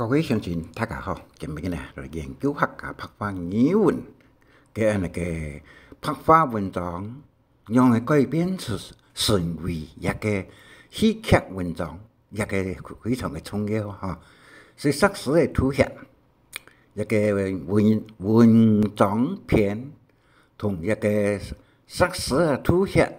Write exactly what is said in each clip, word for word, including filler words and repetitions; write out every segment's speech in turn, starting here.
各位鄉親，大家好，今日呢，來研究客家白話語文个那个白話文章，仰會改編成，成為一个戲劇文章，一个非常个重要哈。所以石獅个吐血，一个文，文章篇，同一个石獅个吐血，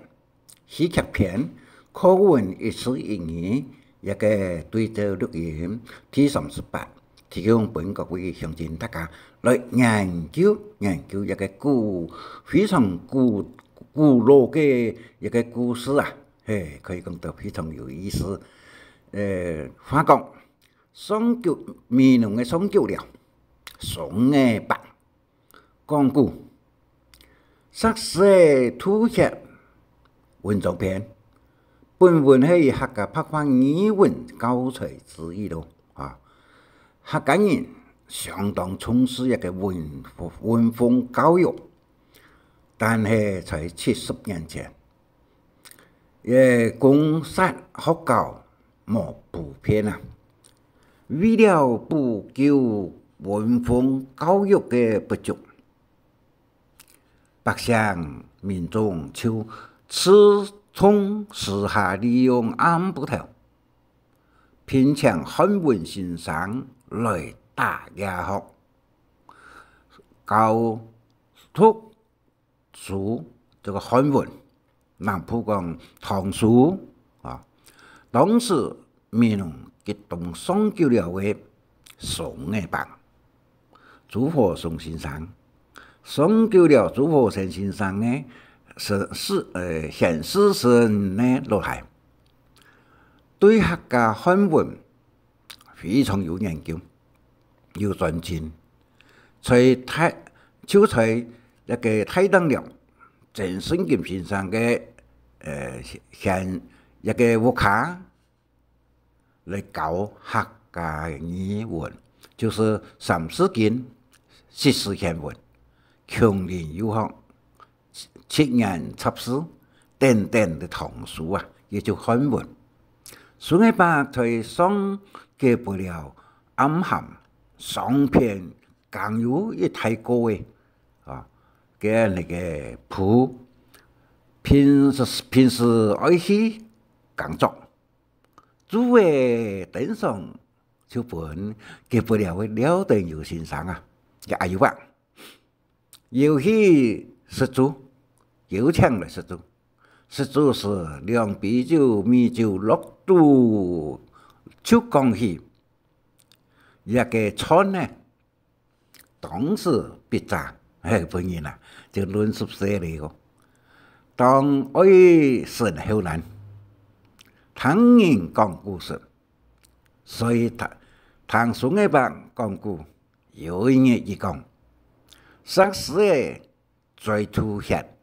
戲劇篇，課文一字一語，一个對照錄音，第三十八，提供分各位鄉親大家來研究，研究一个古，非常古，古老个一个故事啊，嘿，可以講到非常有意思。呃，話講，上九，美濃个上九寮，松仔伯， 講古，石獅个吐血文章篇，本文係以客家白話語文教材之一咯，啊，客家人相當重視一个文，文風教育，但係在七十年前， 也公設學校無普遍啊。為了補救文風教育个不足，百姓民眾就自動私下利用暗晡頭，聘請漢文先生來打夜學，教讀 書，這个漢文，南部講唐書啊。當時美濃吉東上九寮个松仔伯，朱火松先生，上九寮朱火松先生呢，是，是，呃，現世時个老弟，對客家漢文 非常有研究，有專精。在大，就在該个大頂寮，曾順金先生个，呃，現，一个屋下來教客家語文，就係三字經、十字賢文、窮人幼學、 七言雜詩等等个唐書啊，也就漢文。松仔伯在上九寮暗巷，上片更有一大个个，啊，个那个鋪，平時，平時愛去耕作，晝仔登上就分九寮个廖登友先生啊，个阿友伯 邀去食晝，邀請來食晝。食晝時，兩杯酒、米酒落肚，就講起這个菜呢，當時筆者，嘿，本人啊，就論十歲了哦。當愛順口難，聽人講古時，所以聽，聽松仔伯講古， 有一日佢講，石獅仔嘴吐血，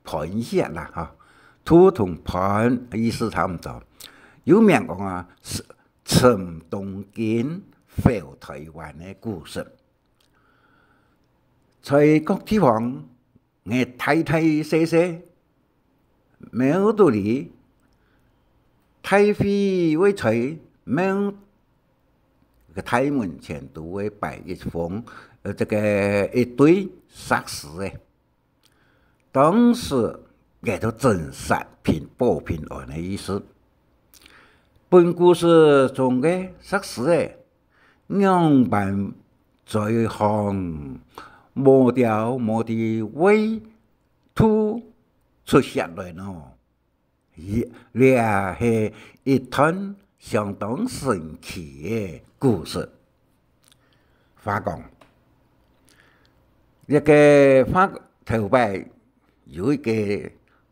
噴血啦，哈，吐同噴意思差毋多。有名講啊，沉東京，浮台灣个故事。在各地方， 𠊎大大細細，廟肚裡，大會會在廟个大門前都會擺一封，呃，這个一對石獅仔。當時也就鎮煞平，保平安个意思。本故事中个石獅仔，仰般 嘴項無條無理會吐出血來呢？這係一段相當神奇个故事。話講，這个話頭擺有一个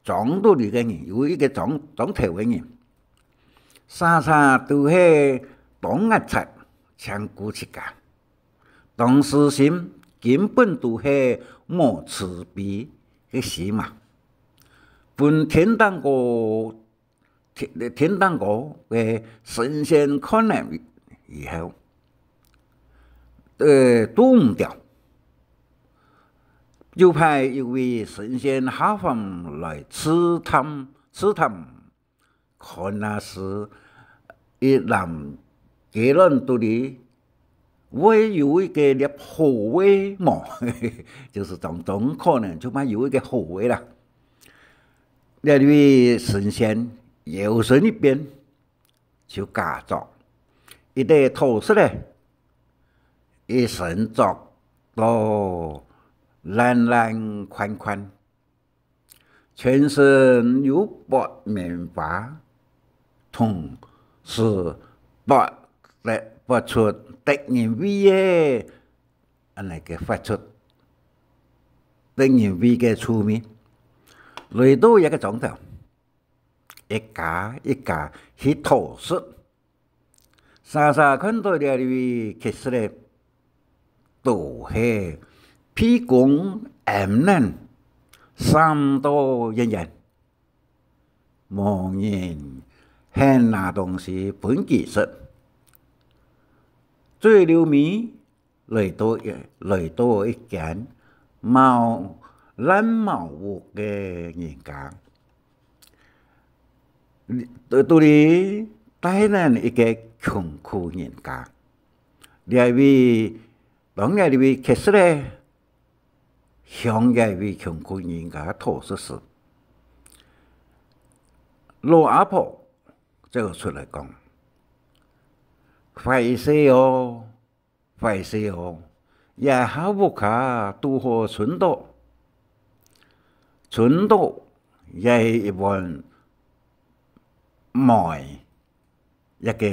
莊肚裡个人，有一个莊，莊頭个人， 儕儕都係當齧齪，淨顧自家。當時心根本都係無慈悲个心啊！分天頂高，天，天頂高个神仙看了以後，呃，堵毋著。有排有位神仙下凡來試探，試探 看啊時，一籃雞卵肚裡會有一個粒好个無？」就係當中可能就嘛有一個好个啦。這位神仙搖身一變，就假作一個討食仔，一身著到爛爛款款，全身有發棉花，同時發得，發出得人畏个，恁呢个發出得人畏个臭味。來到一個莊頭，一家一家去討食。 儕儕看到這位乞食仔，都係鼻公揞等，閃到遠遠，無人肯拿東西分佢食。最後尾，來到一，來到一間茅，爛茅屋个人家。肚，肚裡帶等一個窮苦人家。這位，當這位乞食仔，向這位窮苦人家討食時，老阿婆走出來講：「壞勢哦， 壞勢哦，這下屋下堵好伸到，伸到這一碗糜，一個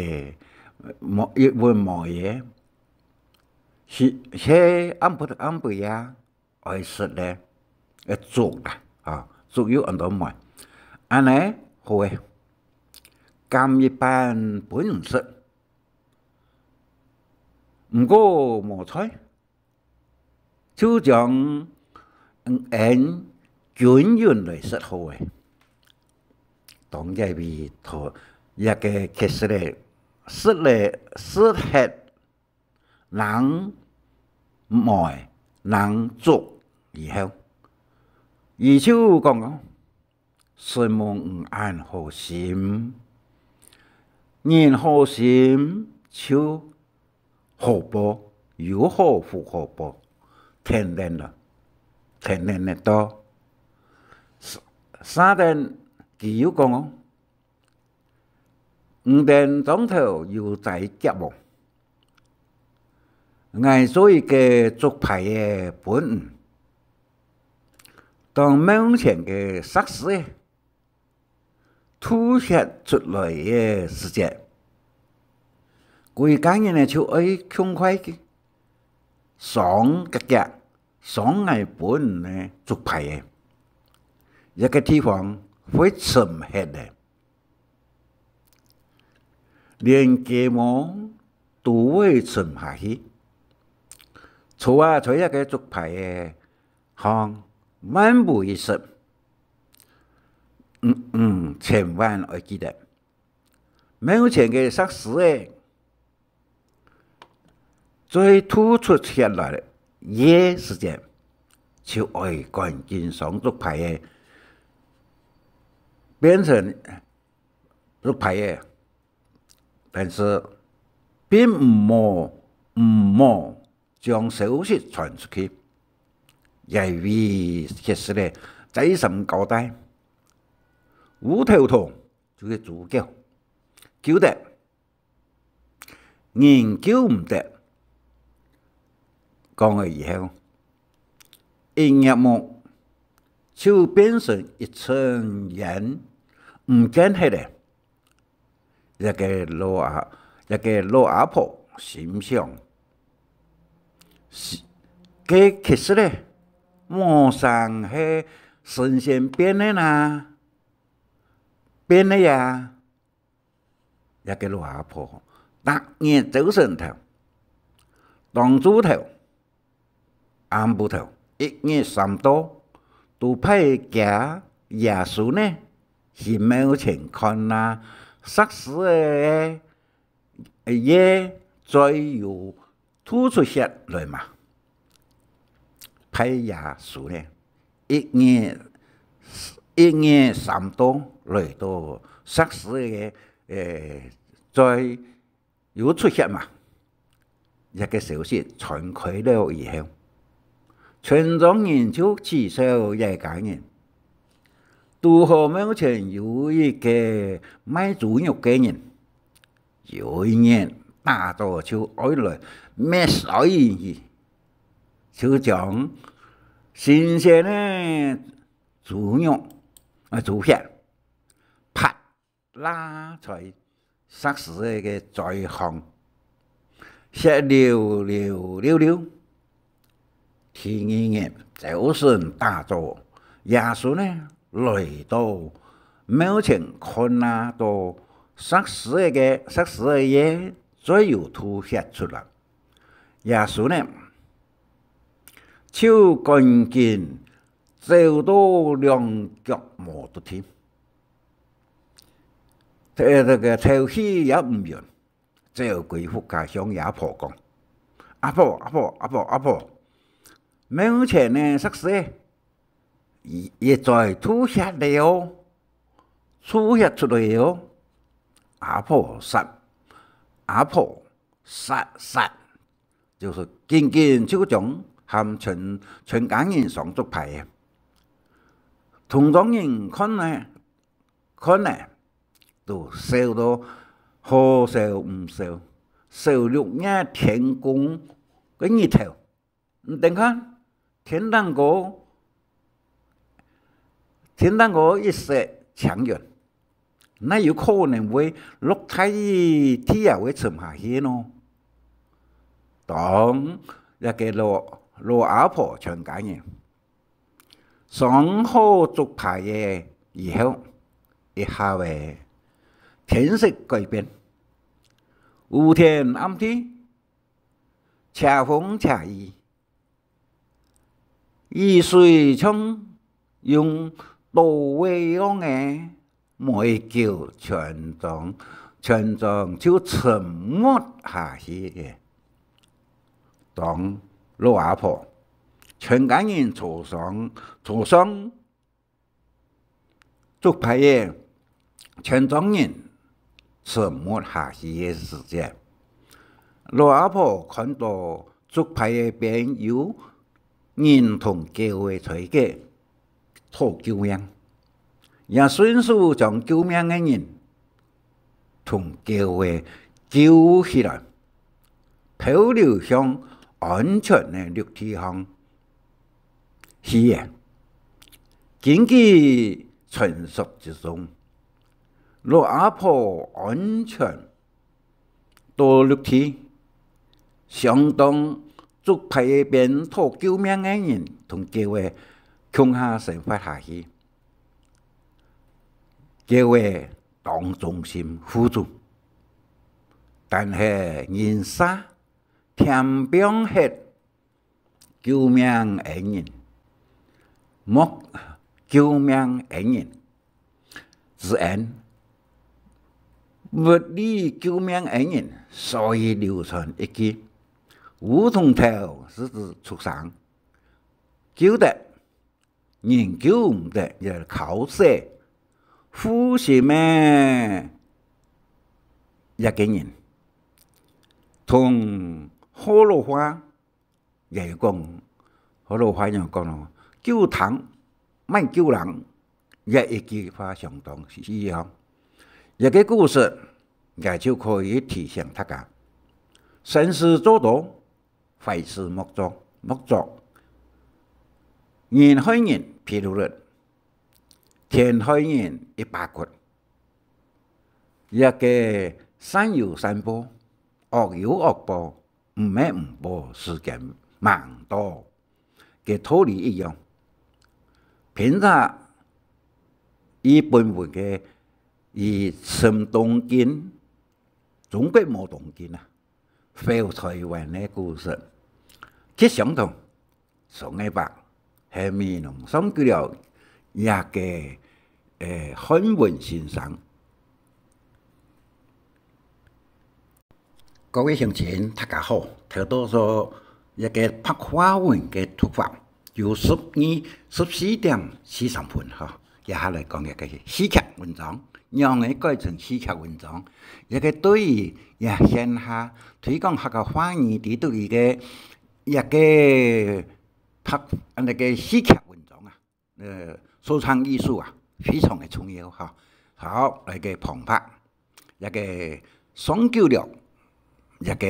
糜，一碗糜仔，係，係暗晡，暗晡夜愛食咧，愛粥啦，啊，粥又安到糜。恁呢，好欸，減一半分你食。」 毋過無菜，就將，嗯，恁均勻來食好欸。當這位討，這個乞食仔食咧，食忒冷糜、冷粥以後，佢就講哦： 承蒙你恁好心，人好心就好報，有好福好報，天天了，天天得到。續，續等佢又講哦：「你等莊頭有災劫無？ 𠊎做一個竹排仔分你，當廟前个石獅仔吐血出來个時節，歸家人仔就愛趕快去上角角，上𠊎分你个竹排仔，這個地方會沉忒咧。」 連雞毛都會沉下去。坐啊在這個竹排仔項漫無一失。嗯，嗯，千萬愛記得，廟前个石獅仔 再吐出血來个時節，就愛趕緊上竹排仔，變成竹排仔。但是，並毋好，毋好將消息傳出去。這位乞食仔再三交代，烏頭痛就係豬狗，狗得 人救毋得。講了以後，一𥍉目就變成一陣煙，毋見忒咧。這個老阿，這個老阿婆心想：「係，該乞食仔，無成係神仙變个啊，變个啊！」 這個老阿婆逐日朝晨頭、當晝頭、暗晡頭，一日三到，都派厥爺孫仔去廟前看啊石獅仔个，个，再有 吐出血來嘛。派爺孫仔，一日，一日三到來到石獅仔个，欸，嘴有出血嘛。這个消息傳開了以後，村莊人就恥笑這家人。堵好廟前有一个賣豬肉个人，有一日打早就愛來滅衰佢，就將新鮮个豬肉，啊，豬血，啪， 罅在石獅仔个嘴項，血流流流流。第二日朝晨打早，爺孫呢來到廟前看啊到石獅仔个，石獅仔个嘴有吐血出來。爺孫呢就趕緊走到兩腳無得停。 這，這个頭去也毋遠，走歸屋下向阿婆講：「阿婆，阿婆，阿婆，阿婆，廟前个石獅仔，佢，佢嘴吐血了哦，吐血出來哦。」阿婆煞，阿婆煞煞，就係緊緊就將喊全，全家人上竹排仔。同莊人看呢， 看呢，都笑到好笑毋笑，笑六月天光个日頭。你等看，天頂高，天頂高一色青雲，哪有可能會落大雨，地也會沉下去呢？當這个老，老阿婆全家人 上好竹排仔以後，一下仔，天色改變，烏天暗地，斜風斜雨，雨水像用倒仔樣仔，無幾久全莊，全莊就沉沒下去了。當老阿婆全家人坐上，坐上竹排仔，全莊人沉沒下去个時節，老阿婆看到竹排仔邊有人同狗仔在該討救命，也順手將救命个人 同狗仔救起來，漂流向安全个陸地項去了。根據傳說之中，老阿婆安全到陸地，相當竹排仔邊討救命个人同狗仔共下生活下去。狗仔 當忠心護主。但係人煞添放忒救命恩人，莫救命恩人之恩，勿理救命恩人，所以流傳一句：烏銅頭係指畜生，救得 人救毋得，也靠死，負心个一个人。同學老話也有講，學老話有講咯，救蟲莫救人，這一句話相當有意義吼。這个故事，也就可以提醒大家，善事做多， 壞事莫做，莫做。人害人譬如律，天害人一把骨。這个善有善報，惡有惡報，毋係毋報，時間吂到个道理一樣。平常佢本文个佢尋東京，中國無東京啊。 回臺灣个故事，極相同。上个月，係美濃上去了這个，呃，漢文先生。各位鄉親，大家好，頭到說這个白話文个讀法，有十二、十四點四三分哈。這下來講一個戲劇文章，仰仔改成戲劇文章，這個對於這現下推廣客家話語裡肚一個，一個拍，那個戲劇文章啊，呃，說唱藝術啊，非常个重要哈。好，來個旁白，這個上九龍，這個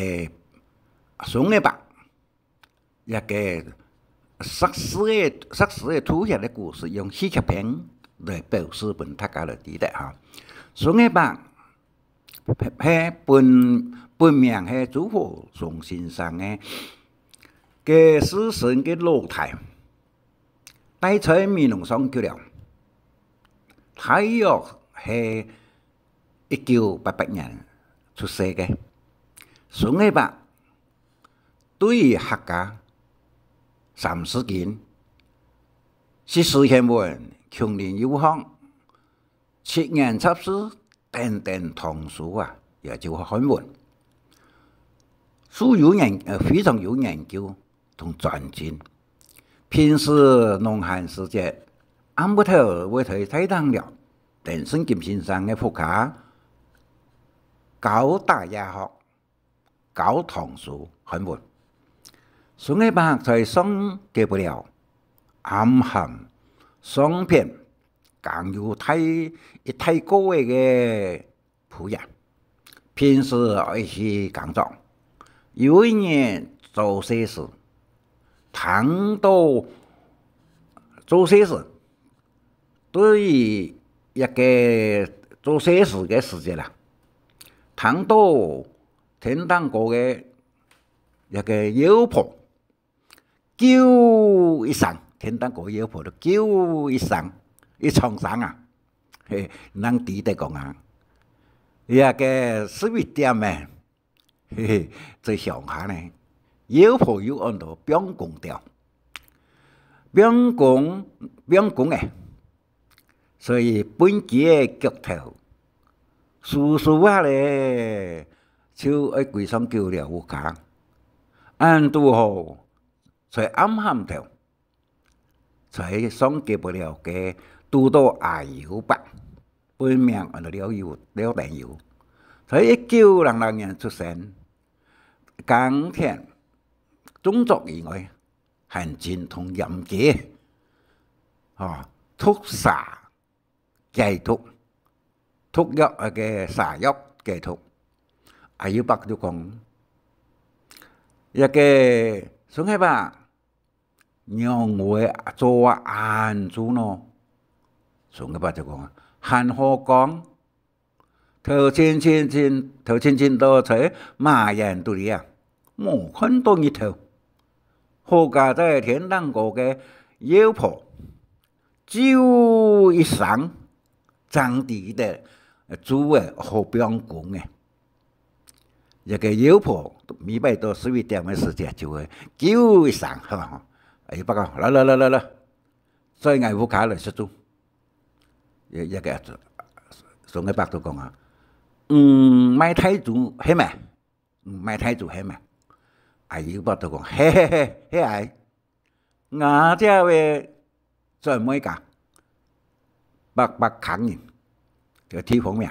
松仔伯， 這個石獅仔，石獅仔吐血个故事，用戲劇篇來表示分大家來知得哈。松仔伯係本，本名係朱和松先生个，个師承个老弟，戴在美濃上九龍，大約係一九八八年出世个。松仔伯 對於客家三字經、四書五經、窮人有學、七言雜事等等唐書啊，也就漢文，素有研，呃，非常有研究同專精。平時農閒時節，暗晡頭會在大廳尞，等聖金先生个屋下教打夜學， 教唐書、漢文。松仔伯在上九不了，暗含上篇，更有大，一大個月个鋪業，平時愛去耕作。有一日做事時，聽到，做事時，對於一個做事時个時節啦，聽到天頂高个一個鷂婆，啾一聲，天頂高鷂婆就啾一聲，一長聲啊，嘿，人知得講啊，這個十一點呢，嘿嘿，在鄉下呢，鷂婆又安到放工鳥，放工，放工欸， 所以分佢个腳頭，舒舒啊咧，就愛歸上九了屋下。恁堵好，在暗晡頭，在上九不了个堵到阿友伯，本名安到廖友，廖登友，在一九零零年出生，耕田、種作以外，還精通閹雞，吼，毒蛇 解毒，毒藥，該個蛇藥解毒。阿友伯就講：「這個松仔伯，仰會做啊恁做呢？」松仔伯就講：「還好講，頭前前前，頭前前到在馬園肚裡啊，無看到日頭。好佳哉天頂高个鷂婆， 啾一聲，正知得，呃，豬仔好放工欸。」這個鷂婆每擺到十一點个時節就會啾一聲，吼，阿友伯講：「來來來來來，在𠊎屋下來食晝。」這，這個松仔伯就講啊：「嗯，賣大豬係無？」 「嗯，賣大豬係無？」阿友伯就講：「係係係，係啊，𠊎這位專賣家，伯伯客人，个地方名，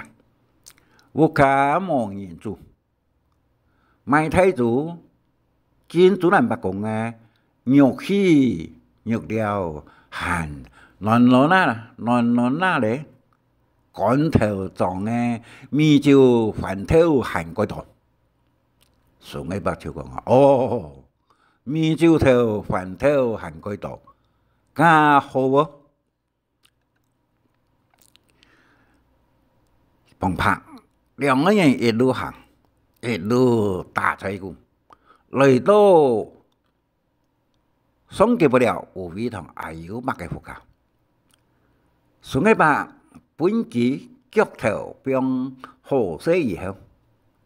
屋下無人煮。賣大豬，緊煮恁伯公个肉去肉料，還暖暖啊，暖暖啊咧。 乾豆裝个米酒、番豆還蓋多。」松仔伯就講啊：「哦，米酒豆、番豆還蓋多，該好哦。」旁白，兩個人一路行，一路打嘴鼓，來到 上九不了吳惠堂阿友伯个屋下。松仔伯分佢腳頭放好勢以後，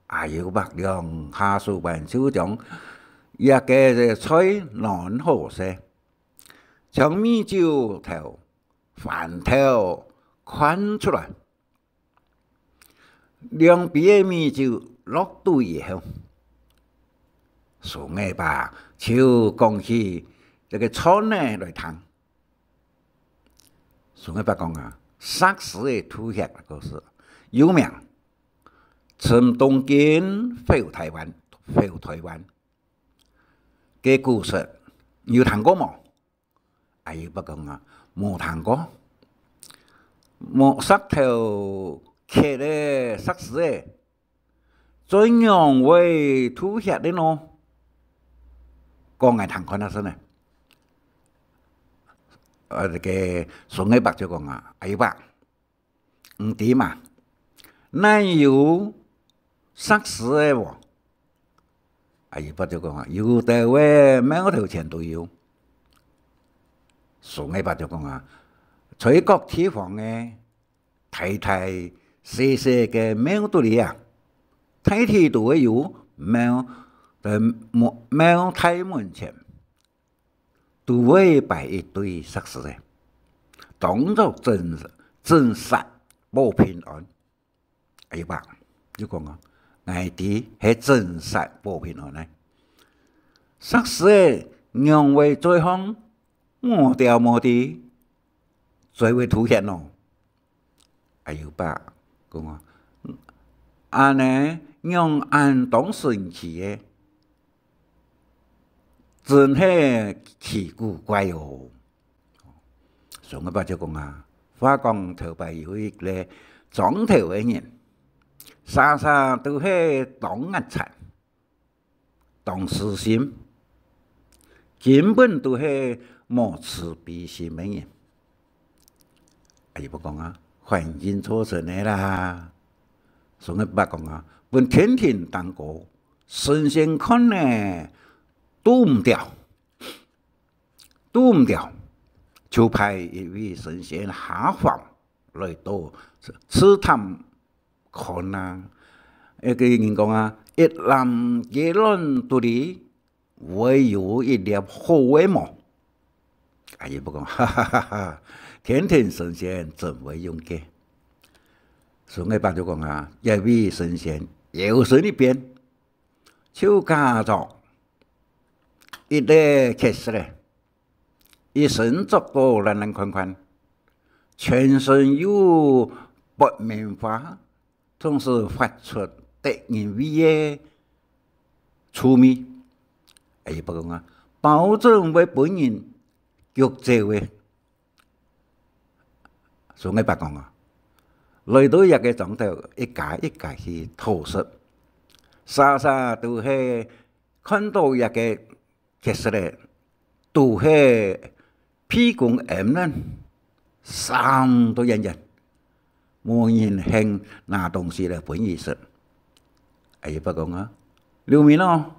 阿友伯兩下手板就將這個菜暖好勢，將米酒頭、番豆擐出來， 兩杯个米酒落肚以後，松仔伯就講起這個菜仔來聽。宋阿伯講啊，石獅仔吐血个故事，有名，從東京回台灣，回台灣个故事，你有聽過無？阿姨伯講啊，無聽過。無石頭刻个石獅仔， 仰會吐血个呢？講𠊎聽看啊，係呢。呃，這个宋阿伯就講啊，阿姨伯，你知嘛？哪有石獅仔無？阿姨伯就講啊，有兜个廟頭前都有。宋阿伯就講啊，在各地方个 大大細細个廟肚裡啊，大體都會有廟，在廟大門前，都會擺一堆石獅仔，當作鎮，鎮煞保平安。阿姨伯就講啊，𠊎知係鎮煞保平安呢。石獅仔仰會嘴項無條無理，嘴會吐血呢？ 阿姨伯講啊，恁呢仰恁當神奇个，真係奇古怪哦。宋阿伯就講啊，話講頭擺有一個莊頭个人，儕儕都係當齧齪， 當私心，根本都係無慈悲心个人。阿姨伯講啊，環境造成个啦。宋阿伯講啊，分天庭頂高，神仙看呢，堵毋著，堵毋著，就派一位神仙下凡來到試探 看啊，該個人講啊，一籃雞卵肚裡會有一粒好个無？阿姨伯講，哈哈哈哈，天庭神仙真會用計。宋阿伯就講啊，這位神仙搖身一變，就假作一個乞食仔，一身著到爛爛款款，全身又發棉花， 總係發出得人畏个臭味。阿姨伯講啊，保證會分人逐走个。宋阿伯講啊，來到這個莊頭，一家一家去討食，儕儕都係看到這個 乞食仔，都係鼻公掩等，閃到遠遠，無人肯拿東西來分佢食。阿姨伯講啊，劉明哦，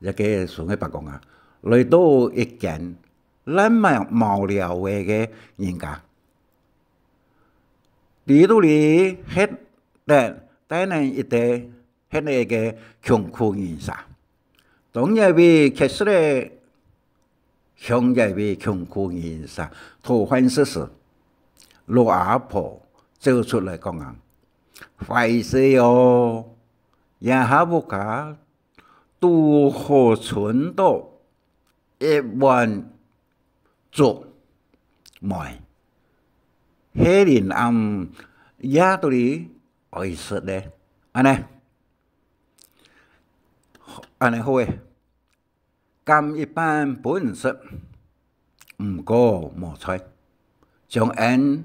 這個宋阿伯講啊，來到一間爛茅茅寮仔个人家，裡肚裡歇等等等一個 歇等个窮苦人儕。當這位乞食仔向這位窮苦人儕討飯食時，老阿婆走出來講啊：「壞勢哦，這下屋下堵好伸到 一碗粥糜，係臨暗夜肚裡愛食咧。」「恁呢，恁呢好咧，減一半分你食，毋過無菜，將𫣆，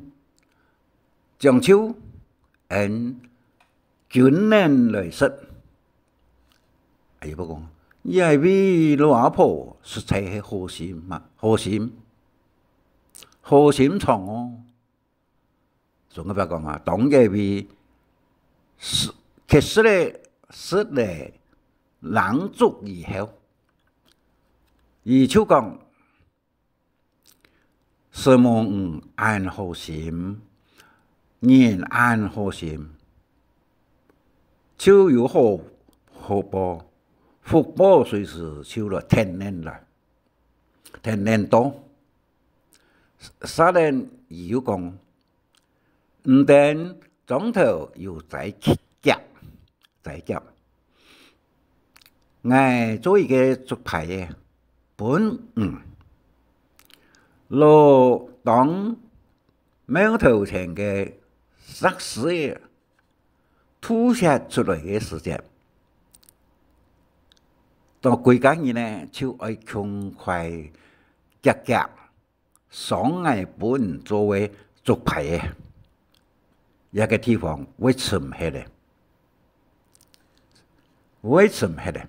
將就𫣆 均等來食。」阿姨伯講：「這位老阿婆實在係好心嘛，好心，好心腸哦。」宋阿伯講啊：「當這位食，乞食仔食了冷粥以後，佢就講： 承蒙你恁好心，人恁好心，就有好，好報，福報隨時就來跈等來，跈等到。」續等佢又講：「你等莊頭有災劫， 災劫，𠊎做一個竹排仔分你，老當貓頭前个石獅仔吐血出來个時節，到歸家人呢就愛共快遽遽上來分做个竹排仔，這个地方會沉忒个，會沉忒个，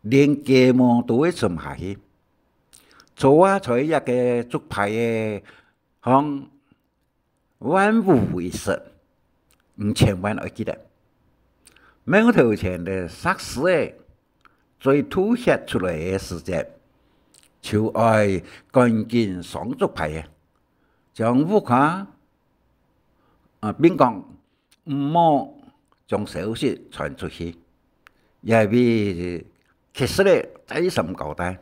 連雞毛都會沉下去。坐啊在這个竹排仔項，萬無一失，你千萬愛記得。貓頭前个石獅仔嘴吐血出來个時節，就愛趕緊上竹排仔，將屋下，啊，並講毋好將消息傳出去，也為乞食仔再三交代。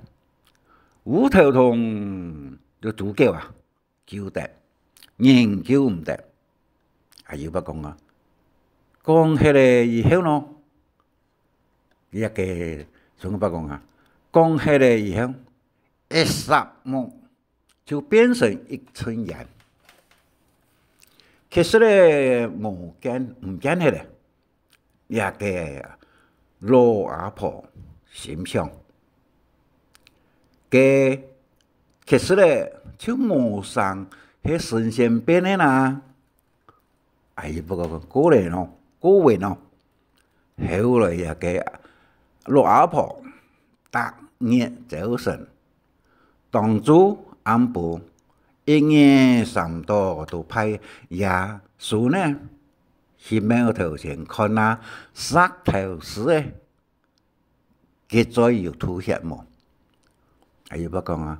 烏頭桶就豬狗啊， 救得，人救毋得。啊，又摎講啊，講忒了以後呢，這个，像摎講啊，講忒了以後，一霎目就變成一陣煙。乞食仔無見，毋見忒了。 這个老阿婆心想，該乞食仔就無成係神仙變个啦。哎，不過過了喏，過完喏，後來這个老阿婆逐日朝晨，當晝暗晡，一日三到都派厥孫仔去廟頭前看啊石頭獅仔，佢嘴有吐血無？啊，又摎講啊，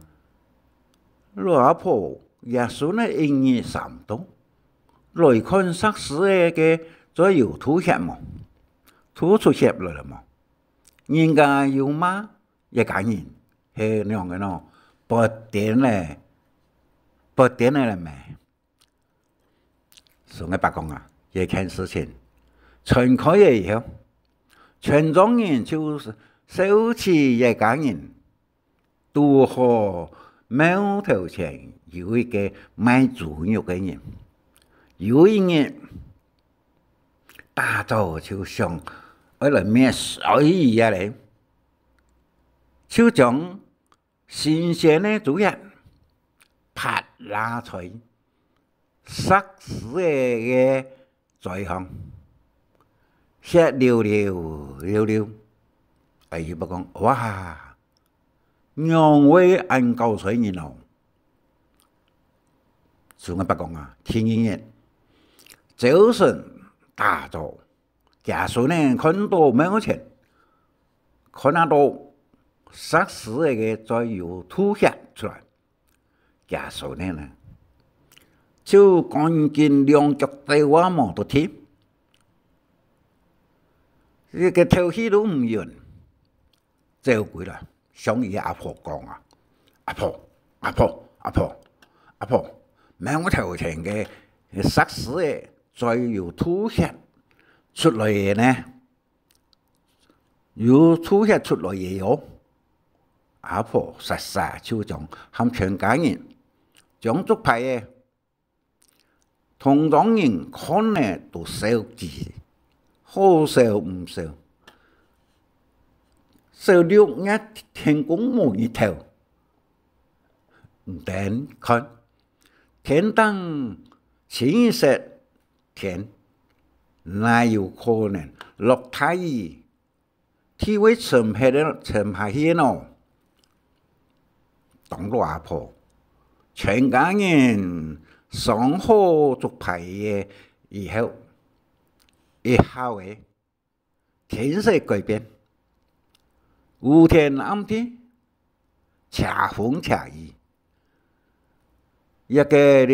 老阿婆，厥孫仔一日三到，來看石獅仔个嘴有吐血無？吐出血來了無？人家有罵 這家人係仰仔喏，發癲了，發癲了咩？所以𠊎摎講啊，這件事情傳開了以後，全莊人就笑起這家人，堵好廟頭前有一個賣豬肉个人，有一日打早就想愛來滅衰佢啊咧。 就將新鮮个豬血潑啦在石獅仔个嘴項，血流流流流。哎，又摎講：「哇，仰會恁搞衰人哦！」所以𠊎摎講啊，第二日朝晨打早， 厥孫仔看到廟前，看啊到石獅仔个嘴有吐血出來，厥孫仔呢，就趕緊兩腳走啊無到地，這个頭去都毋遠，走歸來，向佢阿婆講啊：「阿婆，阿婆，阿婆，阿婆，廟頭前个石獅仔嘴有吐血出來个呢！」 有吐血出來个哦。阿婆煞煞就將喊全家人，將竹排仔，同莊人看了都笑佢，好笑毋笑。笑六月天公無日頭，毋等看，天頂清一色天，哪有可能落大雨？ 地會沉忒个，沉下去个喏。當老阿婆，全家人上好竹排仔以後，一下仔，天色改變，烏天暗地，斜風斜雨，這个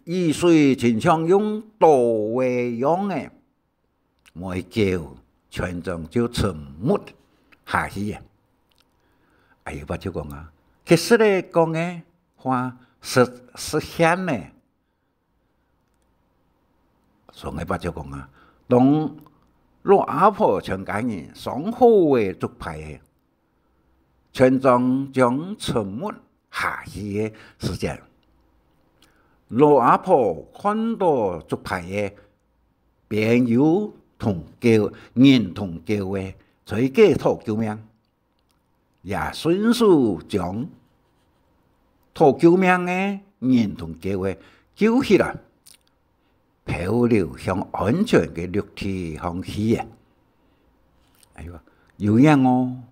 雨水親像用倒个樣仔， 無幾久，全莊就沉沒下去啊！哎呀，𠊎就講啊，乞食仔講个話實，實現呢。所以𠊎就講啊，當老阿婆全家人上好个竹排仔，全莊將沉沒下去个時節，老阿婆看到竹排仔邊有同狗，人同狗仔，在該討救命，也順手將討救命个人同狗仔救起來，漂流向安全个陸地上去啊！哎喲，有影哦，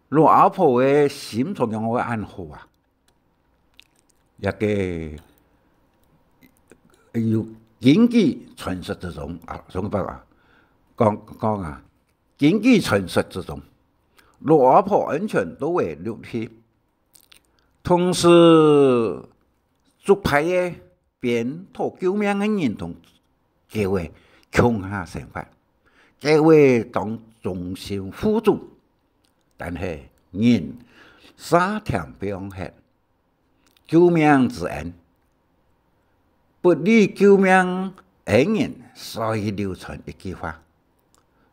老阿婆个心腸仰會恁好啊！這个有根據傳說之中啊，上个啊，講，講啊，根據傳說之中，老阿婆安全到位陸地，同時竹排仔邊討救命个人同狗仔共下生活，狗仔當忠心護主，但係人煞添放忒。 救命之恩，不離救命恩人，所以流傳一句話：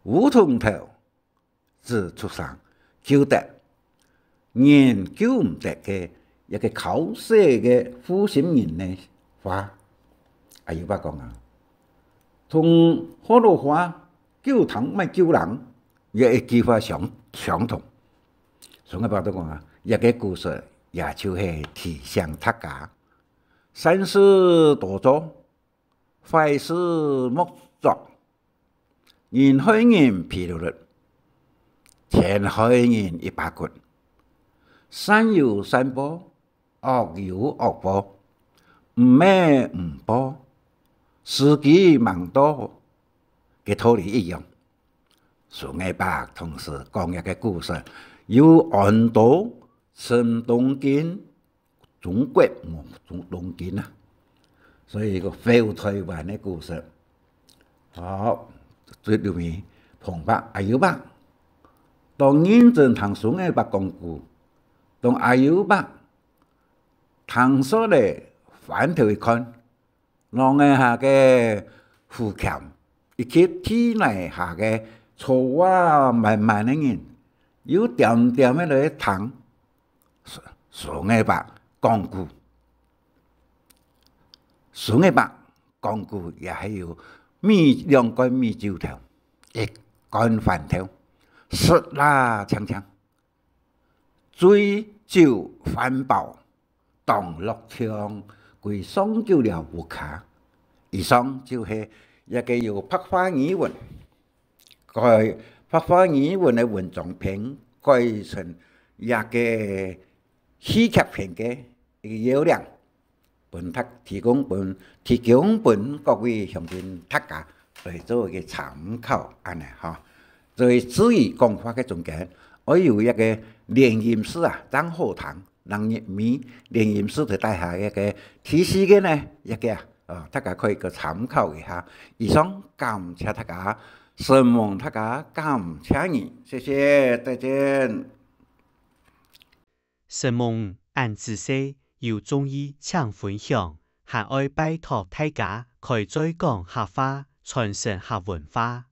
烏銅頭指畜生，救得人救毋得个一个剾洗个負心人个話。阿友伯講啊，同學老話，救蟲毋係救人，也一句話相，相同。上个伯都講啊，這个故事也就係提醒大家， 善事多做，壞事莫作。人害人皮溜溜，天害人一把骨。善有善報，惡有惡報，毋係毋報，時機吂到，个道理一樣。 蘇艾伯同時講一个故事，有安到深東京，中國無，中，東京啊，所以一个回台灣个故事。好，最後面旁白，阿友伯，當認真聽蘇艾伯講古，當阿友伯聽煞了，翻頭一看， 廊仔下个戶檻，以及地泥下个草花滿滿个人，又恬恬仔來聽蘇，蘇艾伯講古。蘇艾伯講古也係有米，兩罐米酒頭，一罐番豆，食啦淨淨。 醉酒飯飽，當樂暢，歸上九寮屋下。以上就係一个由白話語文改，白話語文个文章篇改成一个戲劇篇个一个要領。 分大，提供分，提供分各位鄉親大家來做一个參考，恁呢吼。所以至於講話个中間，愛有一个連音字啊，正好聽，人入眠，連音字就帶下一个提示个呢，一个啊，哦，大家可以去參考一下。以上，感謝大家，承蒙大家，感謝你，謝謝，再見。 承蒙，恁仔細，有中意請分享，還愛拜託大家開嘴講客話，傳承客文化。